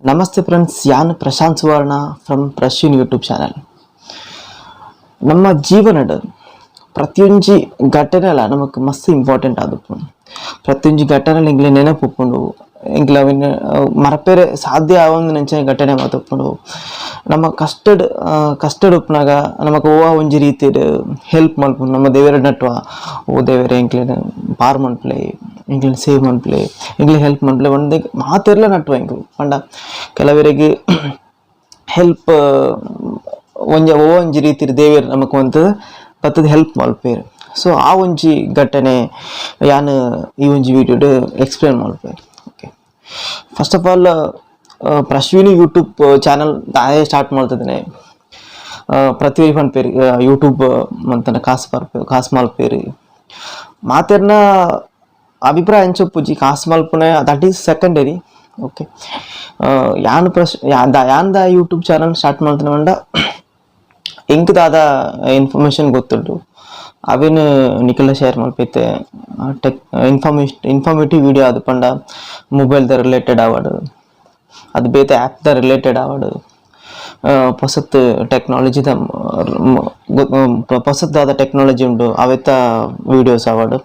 Namaste friends, ಯಾನ್ ಪ್ರಶಾಂತ್ ಸುವರ್ಣ from ಪ್ರಶೀನ್ YouTube channel. ನಮ್ಮ ಜೀವನಡ್ ಪ್ರತಿಯೊಂಜಿ ಘಟನೆಲ ನಮಕ್ ಮಸ್ತ್ ಇಂಪಾರ್ಟೆಂಟ್ ಆದುಪ್ಪುಂಡು. ಪ್ರತಿಯೊಂಜಿ ಘಟನೆ ಎಂಕ್ಲೆ ನೆನಪು ಉಪ್ಪುಂಡು. ಎಂಕ್ಲೆ ಅವೆನ್ ಮರಪೆರೆ ಸಾಧ್ಯ ಆವಂದಿನಂಚಿನ ಘಟನೆ ಮಾತ ಉಪ್ಪುಂಡು. ನಮ್ಮ ಕಷ್ಟಡ್ ಕಷ್ಟಡ್ ಉಪ್ಪುನಗ ನಮಕ್ ಒವ್ವಾ ಒಂಜಿ ರೀತಿಡ್ ಹೆಲ್ಪ್ ಮಲ್ಪುಂಡು. ನಮ್ಮ ದೇವೆರ್ ನಟ್ಟುವ, ಓ ದೇವೆರೆ, ಎಂಕ್ಲೆನ್ ಪಾರ್ ಮನ್ಪುಲೆ, ಎಂಕ್ಲೆನ್ ಸೇವ್ ಮನ್ಪುಲೆ, ಎಂಕ್ಲೆ ಹೆಲ್ಪ್ ಮನ್ಪುಲೆ ಪಂದ್ ಮಾತೆರ್ಲ ನಟ್ಟುವ ಎಂಕುಲು. ಪಂಡ ಕೆಲವರಿಗೆ ಹೆಲ್ಪ್ ಒಂಜಿ ಒವ್ವಾ ಒಂಜಿ ರೀತಿಡ್ ದೇವೆರ್ ನಮಕ್ ಒಂತ್ ಬತ್ತುದು ಹೆಲ್ಪ್ ಮಲ್ಪುವೆರ್. ಸೊ ಆ ಒಂಜಿ ಘಟನೆ ಯಾನ್ ಈ ಒಂಜಿ ವಿಡಿಯೋಡ್ ಎಕ್ಸ್ಪ್ಲೇನ್ ಮಲ್ಪುವೆ. Okay, first of all, ಪ್ರಶ್ವಿನಿ YouTube channel ದಾಯೆ ಸ್ಟಾರ್ಟ್ ಮಲ್ತುದಿನಿ? ಪ್ರತಿ ಪನ್ಪೆರ್, ಯೂಟ್ಯೂಬ್ ಮಂತನ ಕಾಸು ಬರ್ಪೆ, ಕಾಸು ಮಲ್ಪೆರ್. ಮಾತೆರ್ನ ಅಭಿಪ್ರಾಯ ಅಂಚ ಉಪ್ಪುಜಿ. ಕಾಸು ಮಲ್ಪುನೆ, that is secondary, okay. ಯಾನ್ ಪ್ರಶ್ ಯಾನ್ ದಾಯೆ YouTube channel start ಮಲ್ತಿನ ಪಂಡ, ಎಂಕ್ ದಾದ ಇನ್ಫಾರ್ಮೇಶನ್ ಗೊತ್ತುಂಡು ಅವೆನ್ ನಿಕಲ್ನ share ಮಲ್ಪೈತೆ. Tech information, informative video ಅದು. ಪಂಡ ಮೊಬೈಲ್ದ ರಿಲೇಟೆಡ್ ಆವಡ್, ಅದು ಬೇತೆ ಆ್ಯಪ್ದ ರಿಲೇಟೆಡ್ ಆವಡ್, ಪೊಸತ್ ಟೆಕ್ನಾಲಜಿದ, ಪೊಸತ್ತಾದ ಟೆಕ್ನಾಲಜಿ ಉಂಡು, ಅವೆತ ವೀಡಿಯೋಸ್ ಆವಡ್.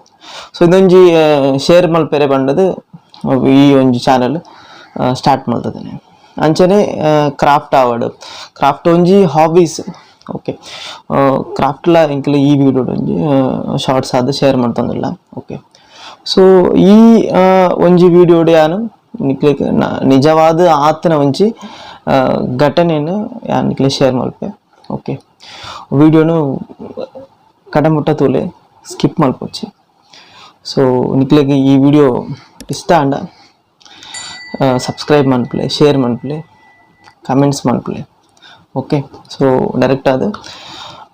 ಸೊ ಇದೊಂಜಿ ಶೇರ್ ಮಲ್ಪೆರೆ ಪಂಡದು ಈ ಒಂಜಿ ಚಾನಲ್ ಸ್ಟಾರ್ಟ್ ಮಲ್ತದೇನೆ. ಅಂಚನೆ ಕ್ರಾಫ್ಟ್ ಆವಡ್, ಕ್ರಾಫ್ಟ್ ಒಂಜಿ ಹಾಬೀಸ್, ಓಕೆ. ಕ್ರಾಫ್ಟ್ಲ ಎಂಕ್ಲೆ ಈ ವಿಡಿಯೋಡ್ ಒಂಜಿ ಶಾರ್ಟ್ಸ್ ಆದ್ ಶೇರ್ ಮಲ್ತೊಂದುಲ್ಲ. ಓಕೆ, ಸೊ ಈ ಒಂಜಿ ವಿಡಿಯೋಡ್ ಯಾನ್ ನಿಕ್ಲೆಗ್ ನಿಜವಾದ ಆತನ ಒಂಜಿ ಘಟನೆನ್ ಯಾನ್ ನಿಕ್ಲೆ ಶೇರ್ ಮಲ್ಪೆ. ಓಕೆ, ವಿಡಿಯೋನು ಕಡೆ ಮುಟ್ಟ ತೂಲೆ, ಸ್ಕಿಪ್ ಮಲ್ಪೊಚ್ಚಿ. ಸೊ ನಿಕ್ಲೆಗ್ ಈ ವಿಡಿಯೋ ಇಷ್ಟ ಆಂಡ ಸಬ್ಸ್ಕ್ರೈಬ್ ಮನ್ಪುಲೆ, ಶೇರ್ ಮನ್ಪುಲೆ, ಕಮೆಂಟ್ಸ್ ಮನ್ಪುಲೆ. Okay, so direct ಆದ್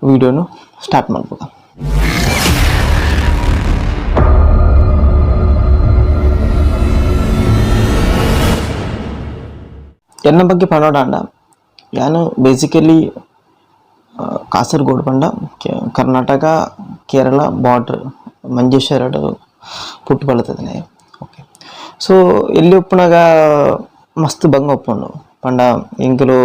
ವಿಡಿಯೋನು ಸ್ಟಾರ್ಟ್ ಮಲ್ಪುಗ. ಎನ್ನ ಬಗ್ಗೆ ಪನೊಡಾಂಡ, ಯಾನ್ ಬೇಸಿಕಲಿ ಕಾಸರಗೋಡು ಪಂಡ ಕರ್ನಾಟಕ ಕೇರಳ ಬಾರ್ಡರ್ ಮಂಜೇಶ್ವರಡ್ ಪುಟ್ಟು ಬಲತದನೆ. ಓಕೆ, ಸೊ ಎಲ್ಲಿ ಉಪ್ಪುನಗ ಮಸ್ತ್ ಬಂಗ ಉಪ್ಪುಂಡು. ಪಂಡ ಎಂಕುಲು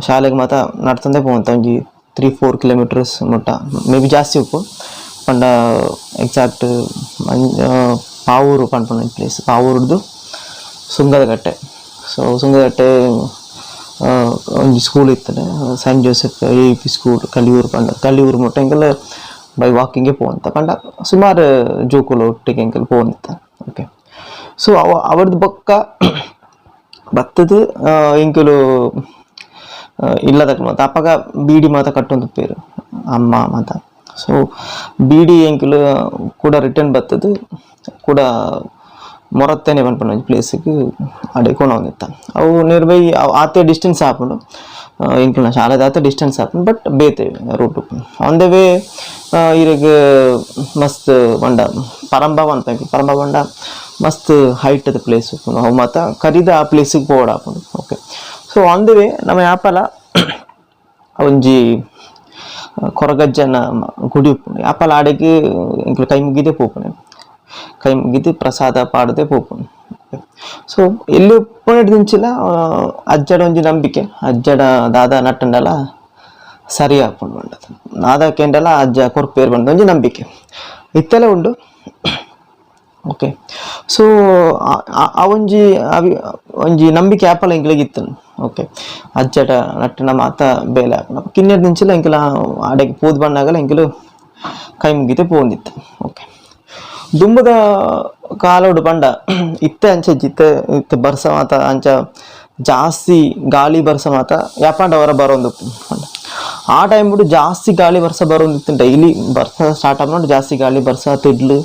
ಶಾಲೆಗ್ ಮಾತ ನಡ್ತೊಂದೇ ಪೋವೊಂತ. ಒಂಜಿ 3-4 ಕಿಲೋಮೀಟರ್ಸ್ ಮುಟ್ಟ, ಮೇ ಬಿ ಜಾಸ್ತಿ ಉಪ್ಪು. ಪಂಡ ಎಕ್ಸಾಕ್ಟ್ ಪಾವೂರು ಪನ್ಪುನ ಪ್ಲೇಸ್, ಪಾವೂರುಡ್ದು ಸುಂಗದಕಟ್ಟೆ. ಸೊ ಸುಂಗದಕಟ್ಟೆ ಒಂಜಿ school ಇತ್ತುಂಡು, Saint Joseph AUP school, Kaliyur. ಪಂಡ ಕಲಿಯೂರು ಮುಟ್ಟ ಎಂಕುಲು ಬೈ ವಾಕಿಂಗೇ ಪೋವೊಂತ. ಪಂಡ ಸುಮಾರು ಜೋಕುಲು ಒಟ್ಟಿಗೆ ಎಂಕುಲು ಪೋವೊಂದಿತ್ತ. ಓಕೆ, ಸೊ ಅವ ಅವರ್ದು ಬೊಕ್ಕ ಬತ್ತುದು ಎಂಕುಲು ಇಲ್ಲದಕುಲು ಮಾತ ಅಪಗ ಬೀಡಿ ಮಾತ ಕಟ್ಟೊಂದುಪ್ಪೆರ್ ಅಮ್ಮ ಮಾತ. ಸೊ ಬೀಡಿ ಎಂಕುಲು ಕುಡ ರಿಟರ್ನ್ ಬತ್ತುದು ಕುಡ ಮೊರತ್ತನೆ ಪನ್ಪುನ ಒಂಜಿ ಪ್ಲೇಸ್ಗ್ ಅಡೆ ಕೊನೊಂದಿತ್ತ. ಅವು ನಿಯರ್ ಬೈ ಆತೆ ಡಿಸ್ಟೆನ್ಸ್ ಆಪುಂಡು. ಎಂಕಲ್ನ ಶಾಲೆದ ಆತೆ ಡಿಸ್ಟೆನ್ಸ್ ಆಪುಂಡು, ಬಟ್ ಬೇತೆ root. On the way ಇರೆಗ್ ಮಸ್ತ್ ಪಂಡ ಪರಂಬ ಪನ್ಪ. ಪರಂಬ ಪಂಡ ಮಸ್ತ್ ಹೈಟ್ ದ ಪ್ಲೇಸ್ ಉಪ್ಪುಂಡು. ಅವು ಮಾತ ಕರಿದ ಆ ಪ್ಲೇಸಿಗೆ ಪೋವೊಡಾಪುಂಡು. Okay, so on the way ನಮ ಯಾಪಲ ಒಂಜಿ ಕೊರಗಜ್ಜನ ಗುಡಿ ಉಪ್ಪುಂಡು. ಯಾಪಲ ಆಡೆಗ್ ಎಂಕುಲು ಕೈ ಮುಗಿದೇ ಪೋಪುನೆ, ಕೈ ಮುಗಿದು ಪ್ರಸಾದ ಪಾಡದೆ ಪೋಪುಂಡು. ಸೊ ಎಲ್ಲಿ ಉಪ್ಪುನೆಡ್ದಿಂಚಿಲ ಅಜ್ಜಡ ಒಂಜಿ ನಂಬಿಕೆ, ಅಜ್ಜಡ ದಾದ ನಟ್ಟಂಡಲ ಸರಿ ಆಪುಂಡು ಪಂಡದು, ದಾದ ಕೇಂಡಲ ಅಜ್ಜ ಕೊರ್ಪೇರ್ ಪಂಡ ಒಂಜಿ ನಂಬಿಕೆ ಇತ್ತೆಲ ಉಂಡು. ಓಕೆ, ಸೊ ಆ ಒಂಜಿ ಅವಿ ಒಂಜಿ ನಂಬಿಕೆ ಯಾಪಲ ಎಂಕ್ಲೆಗ್ ಇತ್ತುಂಡು. ಓಕೆ, ಅಜ್ಜಡ ನಟ್ಟುನ ಮಾತ ಬೇಲೆ ಆಪುಂಡು. ಕಿನ್ನೆಡ್ದಿಂಚಿಲ ಎಂಕುಲ ಆಡೆಗ್ ಪೋದು ಬನ್ನಗಲ ಎಂಕುಲು ಕೈ ಮುಗಿತೆ ಪೋವೊಂದಿತ್ತ. ಓಕೆ, ದುಂಬುದ ಕಾಲೋಡು ಪಂಡ ಇತ್ತೆ ಅಂಚ ಇತ್ತೆ ಇತ್ತೆ ಬರ್ಸ ಮಾತ ಅಂಚ ಜಾಸ್ತಿ ಗಾಳಿ ಬರ್ಸ ಮಾತ ಯಾಪಂಡ ಅವರ ಬರೋಂದುಪ್ಪು. ಪಂಡ ಆ ಟೈಮ್ ಬಿಡು ಜಾಸ್ತಿ ಗಾಳಿ ಬರ್ಸ ಬರೋಂದಿತ್ತು. ಡೈಲಿ ಬರ್ಸ ಸ್ಟಾರ್ಟ್ ಆಪುಂಡು. ಜಾಸ್ತಿ ಗಾಳಿ ಬರ್ಸ, ತಿಡ್ಲು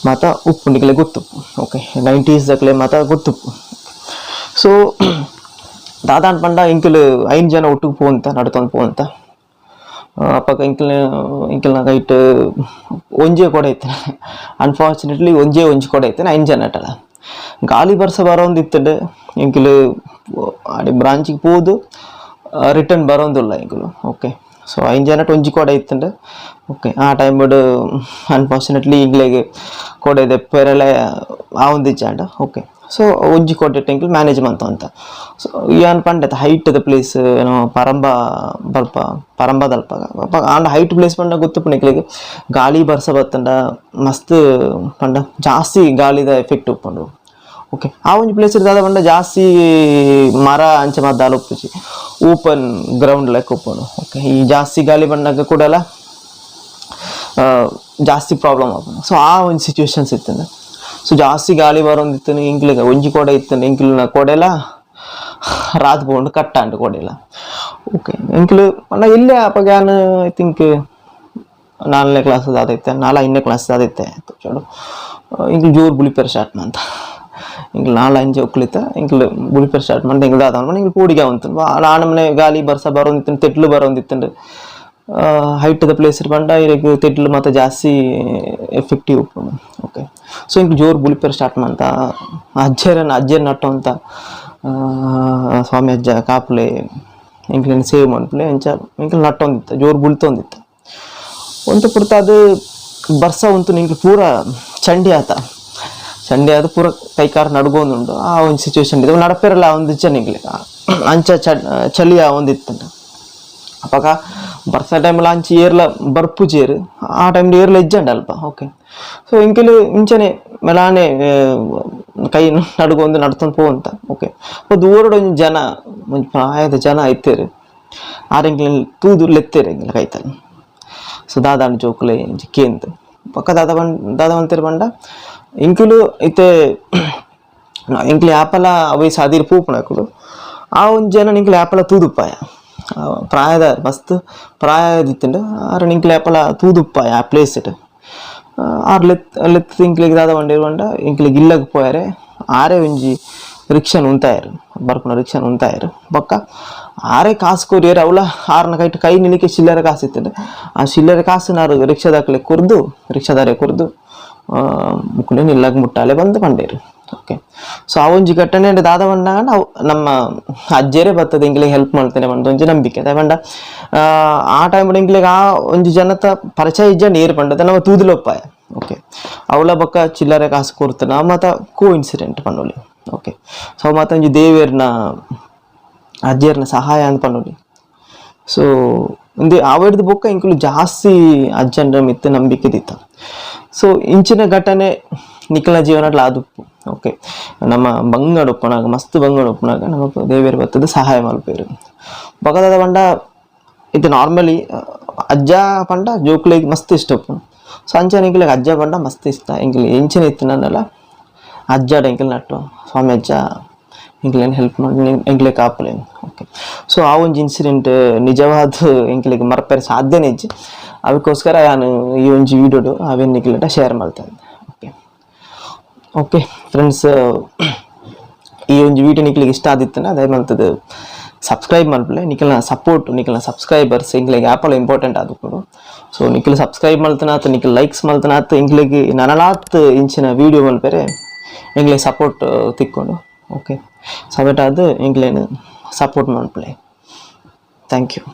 ಮಾತ ಉಪ್ಪು ನಿಕ್ಲೆ ಗೊತ್ತುಪ್ಪು. ಓಕೆ, ನೈಂಟೀಸ್ ದಕ್ಲೆ ಮಾತ ಗೊತ್ತುಪ್ಪು. ಸೊ ದಾದಾನ್ ಪಂಡ ಎಂಕುಲು ಐನ್ ಜನ ಒಟ್ಟುಗು ಪೋವಂತ, ನಡತೊಂದು ಪೋವಂತ. ಅಪಗ ಎಂಕಲ್ನ ಎಂಕಲ್ನ ಕೈಟ್ ಒಂಜೇ ಕೊಡೆ ಇತ್ತೆ. ಅನ್ಫಾರ್ಚುನೇಟ್ಲಿ ಒಂಜೇ ಒಂಜಿ ಕೊಡೆ ಇತ್ತೆ. ಐನ್ ಜನ ಅಟಲ ಗಾಳಿ ಬರ್ಸ ಬರೋಂದಿತ್ತುಂಡು. ಎಂಕುಲು ಆಡೆ ಬ್ರಾಂಚಿಗೆ ಪೋದು ರಿಟರ್ನ್ ಬರೋಂದುಲ್ಲ ಎಂಕುಲು. ಓಕೆ, ಸೊ ಐನ್ ಜನಟ್ ಒಂಜಿ ಕೊಡೆ ಇತ್ತುಂಡು. ಓಕೆ, ಆ ಟೈಮ್ ಅನ್ಫಾರ್ಚುನೇಟ್ಲಿ ಎಂಕ್ಲೆಗ್ ಕೊಡೆ ದೆಪ್ಪೆರೆಲ ಆವೊಂದಿಜ್ಜಾಂಡ್. ಓಕೆ. So ಒಂಜಿ ಕೋಟೆ ಎಂಕುಲು ಮ್ಯಾನೇಜ್ ಮಂತ ಅಂತ. ಸೊ ಯಾನ್ ಪಂಡೆ ಹೈಟ್ ದ ಪ್ಲೇಸ್ ಏನೋ ಪರಂಬ ಬರ್ಪ ಪರಂಬದಲ್ಪ. ಆಂಡ ಹೈಟ್ ಪ್ಲೇಸ್ ಪಂಡ ಗೊತ್ತುಪ್ಪು ನಿಕ್ಲೆಗ್, ಗಾಳಿ ಬರ್ಸ ಬತ್ತಂಡ ಮಸ್ತ್ ಪಂಡ ಜಾಸ್ತಿ ಗಾಳಿದ ಎಫೆಕ್ಟ್ ಉಪ್ಪುಂಡು. ಓಕೆ, ಆ ಒಂಜಿ ಪ್ಲೇಸ್ ದಾದ ಪಂಡ ಜಾಸ್ತಿ ಮರ ಅಂಚ ಮಾತ ದಾಲ ಉಪ್ಪುಜಿ, ಓಪನ್ ಗ್ರೌಂಡ್ ಲೆಕ್ಕ ಉಪ್ಪುಂಡು. ಓಕೆ, ಈ ಜಾಸ್ತಿ ಗಾಳಿ ಬಂದಾಗ ಕೂಡಲ ಜಾಸ್ತಿ ಪ್ರಾಬ್ಲಮ್ ಆಪುಂಡು. ಸೊ ಆ ಒಂಜಿ ಸಿಚುವೇಶನ್ಸ್ ಇತ್ತಂಡ. ಸೊ ಜಾಸ್ತಿ ಗಾಳಿ ಬರೊಂದಿತ್ತು. ಎಂಕ್ಲೆಗ್ ಒಂಜಿ ಕೊಡೆ ಇತ್ತಂಡ, ಎಂಕ್ಲೆನ ಕೊಡೆಲ ರಾತ್ ಪೋಂಡು, ಕಟ್ಟಾಂಡ್ ಕೊಡೆಲ. ಓಕೆ, ಎಂಕ್ಲು ಪಂಡ ಇಲ್ಲೇ ಅಪಗ ಯಾನ್ I think ನಾಲ್ನೇ class ದಾದ ಇತ್ತೆ, ನಾಲ್ ಐದನೇ ಕ್ಲಾಸ್ ದಾದ ಇತ್ತೆ ಚೋಡು. ಎಂಕ್ಲು ಜೋರು ಬುಲಿಪೆರೆ ಸ್ಟಾರ್ಟ್ ಮಂತ. ಎಂಕ್ಲು ನಾಲ್ ಐನ್ ಜೋಕುಲಿತ್ತ, ಎಂಕ್ಲು ಬುಲಿಪೆರೆ ಸ್ಟಾರ್ಟ್ ಮಂತ. ಎಂಕ್ಲು ದಾದ ಪಂಡ ಎಂಕ್ಲು ಪೋಡಿಗೆ ಆವೊಂತು. ಆನಮನೆ ಗಾಳಿ ಬರ್ಸ ಬರೊಂದಿತ್ತಂಡು, ತೆಟ್ಲು ಬರೊಂದಿತ್ತಂಡು. ಹೈಟ್ ದ ಪ್ಲೇಸ್ ಪಂಡ ಇರೆಗ್ ತೆಟ್ಲು ಮಾತ ಜಾಸ್ತಿ ಎಫೆಕ್ಟಿವ್ ಉಪ್ಪುಂಡು. ಓಕೆ, ಸೊ ಎಂಕ್ಲು ಜೋರು ಬುಲಿಪೆರೆ ಸ್ಟಾರ್ಟ್ ಮಂತ. ಅಜ್ಜೆರನ್ ಅಜ್ಜೆರ್ ನಟ್ಟೊಂತ, ಸ್ವಾಮಿ ಅಜ್ಜ ಕಾಪುಲೆ, ಎಂಕ್ಲೆನ್ ಸೇವ್ ಮನ್ಪುಲೆ, ಅಂಚ ಎಂಕ್ಲು ನಟ್ಟೊಂದಿತ್ತ, ಜೋರು ಬುಲ್ತೊಂದಿತ್ತ. ಒಂತೆ ಪುರ್ತ ಅದು ಬರ್ಸ ಉಂತು, ನಿಂಗೆ ಪೂರ ಚಂಡಿ ಆತ. ಚಂಡಿ ಆದ ಪೂರ ಕೈ ಕಾರ್ ನಡ್ಗೊಂದುಂಡು. ಆ ಒಂದು ಸಿಚುವೇಶನ್ ಇದೆ, ನಡಪೆರಲ್ಲ ಒಂದು ನಿಂಗ್ಲೆ ಅಂಚ ಚಳಿ ಆವೊಂದಿತ್ತಂಡ. ಅಪಗ ಬರ್ಸ ಟೈಮಲ್ಲಿ ಅಂಚಿ ಏರ್ಲ ಬರ್ಪುಜೇರು, ಆ ಟೈಮ್ ಏರ್ಲ ಇಜ್ಜಂಡ ಅಲ್ಪ. ಓಕೆ, ಸೊ ಇಂಕೆಲು ಇಂಚನೆ ಮೆಲಾನೆ ಕೈ ನಡುಗೊಂದು ನಡ್ತೊಂದು ಪೋವಂತ. ಓಕೆ, ದೂರಡ್ ಒಂಜಿ ಜನ, ಒಂಜಿ ಪ್ರಾಯದ ಜನ ಇತ್ತೇರು. ಆರ್ ಎಂಕ್ಲೆನ್ ತೂದು ಲೆತ್ತೇರು ಎಂಕ್ಲೆ ಕೈತಲ್. ಸೊ ದಾದಾಂಡ್ ಜೋಕುಲೆ ಇಂಚ ಕೇಂದ್ ಬೊಕ್ಕ ದಾದ ಪಂಡ್ ದಾದ ಪಂತೆರ್ ಪಂಡ, ಎಂಕುಲು ಇತ್ತೆ ಎಂಕ್ಲೆ ಯಾಪಲ ಅವೆ ಸಾದಿರ್ ಪೋಪುನಕುಲು. ಆ ಒಂಜಿ ಜನ ನಿಂಕ್ಲೆ ಯಾಪಲ ತೂದುಪ್ಪಾಯ, ಪ್ರಾಯದ ಮಸ್ತ್ ಪ್ರಾಯದಿತ್ತುಂಡು. ಆರ್ ನಿಂಕ್ಲೆ ಯಾಪಲ ತೂದುಪ್ಪಾಯ ಆ ಪ್ಲೇಸ್. ಆರ್ ಲೆತ್ ಲೆತ್ ಎಂಕ್ಲೆಗ್ ದಾದ ಪಂಡೆರ್ ಪಂಡ, ಎಂಕ್ಲೆಗ್ ಇಲ್ಲಗ್ ಪೋಯರೆ ಆರೇ ಒಂಜಿ ರಿಕ್ಷಾನ್ ಉಂತಾಯೆರ್, ಬರ್ಪುನ ರಿಕ್ಷಾನ್ ಉಂತಾಯೆರ್. ಬೊಕ್ಕ ಆರೇ ಕಾಸು ಕೊರಿಯೆರ್. ಅವ್ಲ ಆರ್ನ ಕೈಟ್ ಕೈ ನಿಲಿಕೆ ಚಿಲ್ಲರೆ ಕಾಸು ಇತ್ತುಂಡು. ಆ ಚಿಲ್ಲರೆ ಕಾಸುನ್ ಆರ್ ರಿಕ್ಷಾದಕ್ಲೆ ಕೊರ್ದು, ರಿಕ್ಷಾದಾರೆ ಕೊರ್ದು, ಮುಕುಲೆನ್ ಇಲ್ಲಗ್ ಮುಟ್ಟಾಲೆ ಬಂದ್ ಪಂಡೇರು. ಓಕೆ, ಸೊ ಆ ಒಂಜಿ ಘಟನೆ ದಾದ ಪಂಡಾಂಡ, ಅವು ನಮ್ಮ ಅಜ್ಜೆರೇ ಬತ್ತದ ಎಂಕ್ಲೆಗ್ ಹೆಲ್ಪ್ ಮಲ್ತೇನೆ ಪಂದ್ ಒಂಜಿ ನಂಬಿಕೆ. ದಾಯೆ ಪಂಡ ಆ ಟೈಮ್ ಎಂಕ್ಲೆಗ್ ಆ ಒಂಜಿ ಜನತ ಪರಿಚಯ ಇಜ್ಜಂಡ, ಏರ್ ಪಂಡದ ನಮ ತೂದುಲೊಪ್ಪಾಯ. ಓಕೆ, ಅವ್ಲ ಬೊಕ್ಕ ಚಿಲ್ಲರೆ ಕಾಸು ಕೊರ್ತನ ಮಾತ ಕೋ ಇನ್ಸಿಡೆಂಟ್ ಪಂಡೊಲಿ. ಓಕೆ, ಸೊ ಮಾತ ಒಂಜಿ ದೇವೆರ್ನ ಅಜ್ಜೆರ್ನ ಸಹಾಯ ಅಂದ್ ಪಂಡೊಲಿ. ಸೊ ಇಂದು ಅವೆಡ್ದು ಬೊಕ್ಕ ಎಂಕುಲು ಜಾಸ್ತಿ ಅಜ್ಜಂಡ ಮಿತ್ತ್ ನಂಬಿಕೆ ದಿತ್ತ. ಸೊ ಇಂಚಿನ ಘಟನೆ ನಿಕಲ್ನ ಜೀವನಡ್ಲ ಆದುಪ್ಪು. ಓಕೆ, ನಮ್ಮ ಬಂಗಡ್ ಉಪ್ಪುನಾಗ, ಮಸ್ತ್ ಬಂಗಡ್ ಉಪ್ಪುನಾಗ ನಮಕ್ ದೇವೆರ್ ಬತ್ತದ ಸಹಾಯ ಮಲ್ಪೆರ್. ಬೊಕ ದಾದ ಪಂಡ, ಇದು ನಾರ್ಮಲಿ ಅಜ್ಜ ಪಂಡ ಜೋಕುಲೆಗ್ ಮಸ್ತ್ ಇಷ್ಟ ಉಪ್ಪುಂಡು. ಸೊ ಅಂಚನೆ ಎಂಕ್ಲೆಗ್ ಅಜ್ಜ ಪಂಡ ಮಸ್ತ್ ಇಷ್ಟ. ಎಂಕ್ಲೆ ಎಂಚಿನ ಇತ್ತಿನಲ್ಲ ಅಜ್ಜಡ ಎಂಕಲ್ ನಟ್ಟು, ಸ್ವಾಮಿ ಅಜ್ಜ ಎಂಕ್ಲೆನ್ ಹೆಲ್ಪ್ ಮಾಡಿ ಎಂಕ್ಲೆ ಕಾಪುಲೆ. ಓಕೆ, ಸೊ ಆ ಒಂಜಿ ಇನ್ಸಿಡೆಂಟ್ ನಿಜವಾದ ಎಂಕ್ಲೆಗ್ ಮರಪೆರೆ ಸಾಧ್ಯನೇ ಇಜ್ಜಿ. ಅದಕ್ಕೋಸ್ಕರ ಯಾನ್ ಈ ಒಂಜಿ ವೀಡಿಯೋಡು ಅವೆನ್ ನಿಕ್ಲೆಡ ಶೇರ್ ಮಲ್ತೇನೆ. Okay okay friends, ಈ ಒಂಜಿ ವೀಡಿಯೋ ನಿಕ್ಲೆಗ್ ಇಷ್ಟ ಆದಿತ್ತನ ದಯ ಮಲ್ತದು ಸಬ್ಸ್ಕ್ರೈಬ್ ಮಲ್ಪುಲೆ. ನಿಕಲ್ನ ಸಪೋರ್ಟ್, ನಿಕಲ್ನ ಸಬ್ಸ್ಕ್ರೈಬರ್ಸ್ ಎಂಕ್ಲೆಗ್ ಯಾಪಲ ಇಂಪಾರ್ಟೆಂಟ್ ಆದುಪ್ಪುಂಡು. ಸೊ ನಿಕಲ್ ಸಬ್ಸ್ಕ್ರೈಬ್ ಮಲ್ತನಾತ್, ನಿಕಲ್ ಲೈಕ್ಸ್ ಮಲ್ತನಾತ್ ಎಂಕ್ಲೆಗ್ ನನಲಾತ್ ಇಂಚಿನ ವೀಡಿಯೋ ಮಲ್ಪೆರೆ ಎಂಕ್ಲೆಗ್ ಸಪೋರ್ಟ್ ತಿಕ್ಕೊಂಡು. ಓಕೆ, ಸೊ ಅವೆಟ್ ಆದ್ ಎಂಕ್ಲೆನ್ ಸಪೋರ್ಟ್ ಮಲ್ಪುಲೆ. Thank you.